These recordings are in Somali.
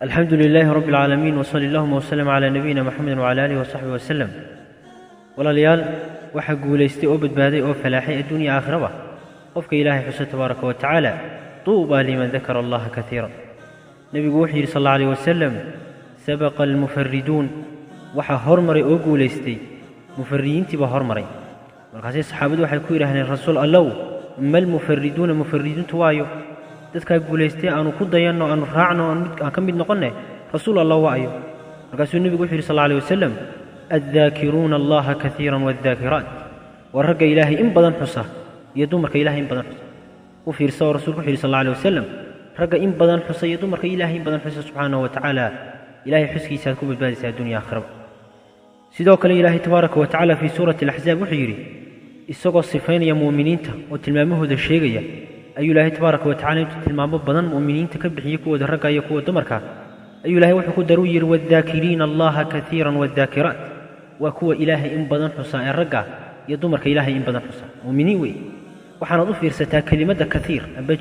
الحمد لله رب العالمين، وصلى اللهم وسلم على نبينا محمد وعلى آله وصحبه وسلم. Walaalayaal, waxaa guulaystay oo badbaaday oo falaaxay adduunya aakhiraba qofka Ilaahay xusa tabaaraka wa tacaala. طوبى لمن ذكر الله كثيرا. Nebigu wuxuu yidhi sal alla alayh wasalam: سبق المفردون. Waxaa hormaray oo guulaystay mufariyiintii baa hormaray. Markaasay saxaabadu waxay ku yidhahdeen: "Rasuul Allow, ما المفردون? Mufaridiintu waayo? Dadkaa guulaystay aanu ku dayanno, aanu raacno, aan ka mid noqonne, Rasuul Allah, waayo?" Markaasuu nebigu wuxuu yidhi sal alla alayh wasalam: الذاكرون الله كثيرا والذاكرات. Waa ragga Ilaahay in badan xusa iyo dumarka Ilahay in badan xusa. U fiirsa oo rasuulku wuxuu yidhi sal alla alayh wasalam: ragga in badan xusa iyo dumarka Ilaahay in badan xusa subxaanahu wa tacaala. Ilahay xuskiisaad ku badbaadaysaa addunya aakhiraba. Sidoo kale Ilaahay tabaaraka wa tacaala fii suurati Alaxzaab wuxuu yidhi, isagoo sifaynaya mu'miniinta oo tilmaamahooda sheegaya, ayuu Ilaahay tabaaraka wa tacala intuu tilmaamo badan mu'miniinta ka bixiyey, kuwooda ragga iyo kuwa dumarka, ayuu Ilahay wuxuu ku daruu yidhi: والذاكرين الله كثيرا والذاكرات. Waa kuwa Ilaahay in badan xusa ee ragga iyo dumarka Ilaahay in badan xusa, mu'miniin wey. Waxaanaad u fiirsataa kelimadda كثير amba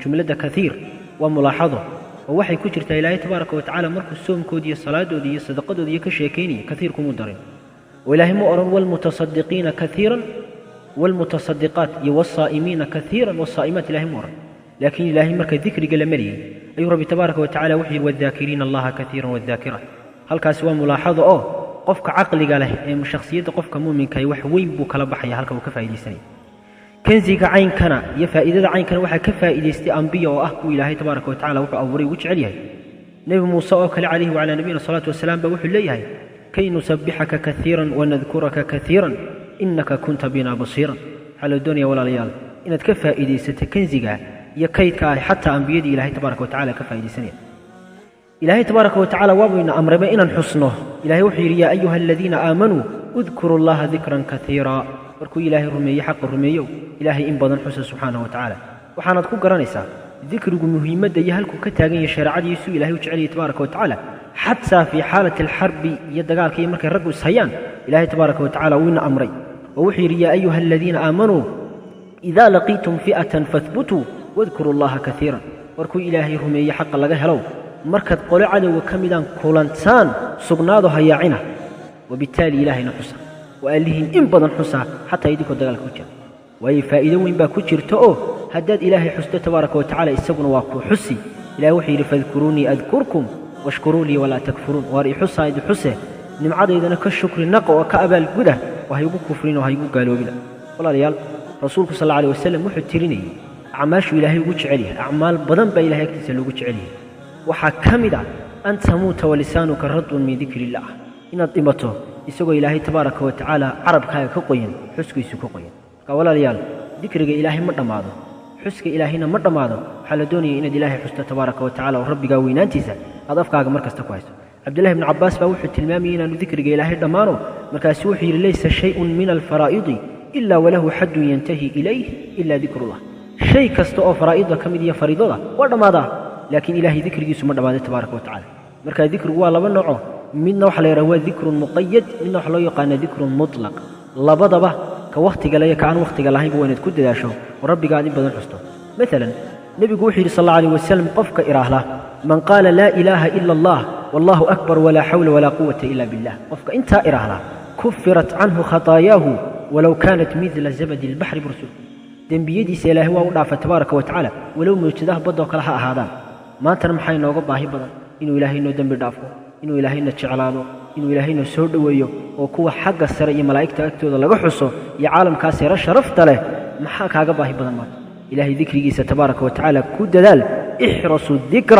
jumladda كثير, waa mulaaxado oo waxay ku jirtaa Ilaahay tabaaraka wa tacala markuu soomkoodi iyo salaadoodii iyo sadaqadoodi iyo ka sheekaynaya, كثير kumuu darin oo Ilaahay ma odhan والمتصدقين كثيرا والمتصدقات iyo والصائمين كثيرا والصائمات. Ilahay ma odhan, laakiin Ilaahay marka dikriga la mariyey ayuu Rabbi tabaaraka wa tacala wuxuu yidhi: والذاكرين الله كثيرا والذاكرات. Halkaasi waa mulaaxado oo qofka caqliga leh ee shakhsiyadda qofka muuminka wax weyn buu kala baxaya, halka uu ka faa'iidaysanaya. Kanziga caynkana iyo faa'iidada caynkana waxaa ka faa'iidaystay ambiya oo ah kuwa Ilaahay tabaaraka wa tacala wuxuu abuuray ugu jecel yahay. Nebi Muuse oo kale calayhi wacalaa nabiyina salaatu wasalaam baa wuxuu leeyahay: كي نسبحك كثيرا ونذكرك كثيرا إنك كنت بنا بصيرا. Waxaa la doonaya, walaalayaal, inaad ka faa'iidaysato kanziga iyo kaydka ah xataa ambiyadii Ilaahay tabaaraka wa tacala ka faa'iidaysanaya. Ilaahay tabaaraka wa tacala waabuu ina amrayba inaan xusno. Ilahay wuxuu yidhi: يا أيها الذين آمنوا اذكروا الله ذكرا كثيرا. Markuu Ilaahay rumeeye, xaqa rumeeyow, Ilaahay in badan xusa subxaanahu wa tacaala. Waxaanaad ku garanaysaa dikrigu muhiimadda iyo halkuu ka taagan yahay shareecadiisu Ilahay u jecelyahay tabaaraka wa tacaala. Xataa fii xaalati alxarbi iyo dagaalka iyo markay raggu ishayaan, Ilaahay tabaaraka wa tacala wuu ina amray oo wuxuu yidhi: يا أيها الذين آمنوا إذا لقيتم فئة فاثبتوا واذكروا الله كثيرا. Warkuu Ilaahay rumeeye, xaqa laga helow, markaad qolo cadowga ka midaan kulantaan, sugnaado, hayaacina, وبالتالي Ilaahayna xusa oo allihiin in badan xusa xataa idinkoo dagaalka ku jira. Waayo, faa'iido weyn baa ku jirta oo haddaad Ilaahay xusto tabaaraka wa tacala, isaguna waa kuu xusi. Ilahay wuxuu yidhi: فاذكروني أذكركم واشكروا لي ولا تكفرون. Waar i xusaa, idi xuse, nimcadaydana ka shukri naqa oo ka abaalguda oo haygu kufrin oo haygu gaaloobina. Walaalayaal, rasuulku sal alla alay wasalam wuxuu tirinayey acmaashuu Ilaahay ugu jecel yahay. Acmaal badan baa Ilahay agtiisa loogu jecel yahay. Waxaa ka mid ah أن تموت ولسانك رطب من ذكر الله, inaad dhimato isagoo Ilaahay tabaaraka wa tacaala carabkaaga ka qoyan, xuskiisu ka qoyan. Marka walaalayaal, dikriga Ilaahay ma dhammaado, xuska Ilaahayna ma dhammaado. Waxaa la doonaya inaad Ilaahay xusto tabaaraka wa tacala oo Rabbigaa weynaantiisa aad afkaaga mar kasta ku haysto. Cabdullahi bnu Cabbaas baa wuxuu tilmaamayay inaanu dikriga Ilaahay dhammaano. Markaasu wuxuu yidhi: ليس شيء من الفرائض إلا وله حد ينتهي إليه إلا ذكر الله. Shay kasta oo faraa'idda ka mid iyo fariidada waa dhammaadaa, laakiin Ilaahay dikrigiisu ma dhammaado tabaaraka wa tacala. Marka dikrigu waa laba nooco: midna waxa la yidhaha waa ذكر مقيد, midna waxa loo yaqaana ذكر مطلق. Labadaba, ka wakhtiga le iyo ka aan wakhtiga lahaynba, waa inaad ku dadaasho oo Rabbiga aad in badan xusto. Maalan, nebigu wuxuu yidhi sal alla alayh wasalam: qofka idhaahda من قال لا إله إلا الله والله أكبر ولا حول ولا قوة إلا بالله, qofka intaa idhaahda, كفرت عنه خطاياه ولو كانت مثل زبد البحر. Bursul dembiyadiisa Ilaahay waa u dhaafa tabaaraka wa tacaala, walow mawjadaha baddoo kale ha ahaadaan. Maantana maxaa inooga baahi badan? Inuu Ilaahay noo dembi dhaafo, inuu Ilaahayna jeclaado, inuu Ilaahayna soo dhoweeyo oo kuwa xagga sare iyo malaa'igta agtooda laga xuso iyo caalamkaas sare sharafta leh. Maxaa kaaga baahi badan maanta? Ilaahay dikrigiisa tabaaraka wa tacaala ku dadaal. احرصوا الذكر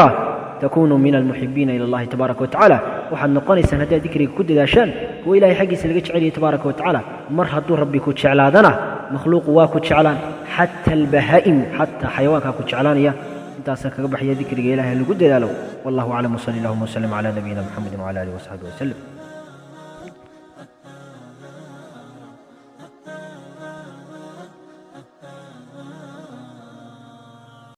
تكونوا من المحبين إلى الله تبارك وتعالى. Waxaad noqonaysaan haddaad dikriga ku dadaashaan kuwa Ilahay xaggiisa laga jeceliyay tabaaraka wa tacaala. Mar hadduu Rabbi ku jeclaadana, makhluuqu waa ku jeclaan, حتى البهائم, xataa xayawaankaa ku jeclaanaya. Intaasaan kaga baxaya. Dikriga Ilahay lagu dadaalo. والله أعلم، وصلى اللهم وسلم على نبينا محمد وعلى آله وصحبه وسلم.